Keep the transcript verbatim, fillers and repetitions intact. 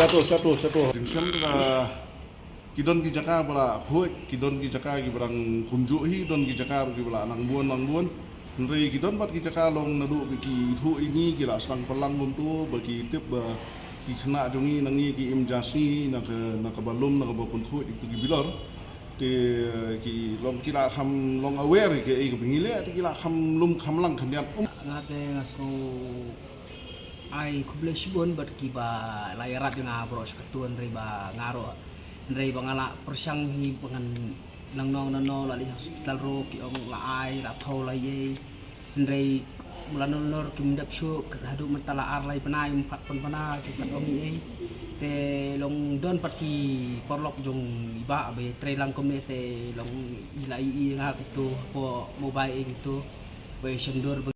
Chato, chato, chato. Jingshem ka, ki don ki jaka ba la khuid, ki don ki jaka ki ba dang kumjuh hi, don ki jaka ki ba la nang bun, nang bun. Hynrei ki don pat ki jaka long naduh ba ki thuh ïa ngi, ki la sdang pynlang kumto, ba ki tip ba ki khynnah jong ngi na ngi ki im jasi na ka, na kaba lum, na kaba pynkhuid ïa kito ki bilor. Te ki long, ki la kham long aware ïa kaei kaba ngi leh, te ki la kham lum kham lang khyndiat. Um. Nga te nga sngew ai khublei shibun bad kiba la ïarap ïa nga baroh shi kattun, hynrei ba nga ruh, hynrei ba nga la pyrshang hi ba ngan nangno nangno, la leit hospital ruh ki ong la ai, la thew la ïei. Hynrei mula nor nor kim dep shuh, haduh mynta la ar lai bnai ym pat pynbna, kim pat ong ei ei. Te long don pat ki paralok jong i bah ba ïatrei lang kumne, te long i la ïohi ïa nga kumto hapoh mobile ïa kumto, ba ïa shon dur ba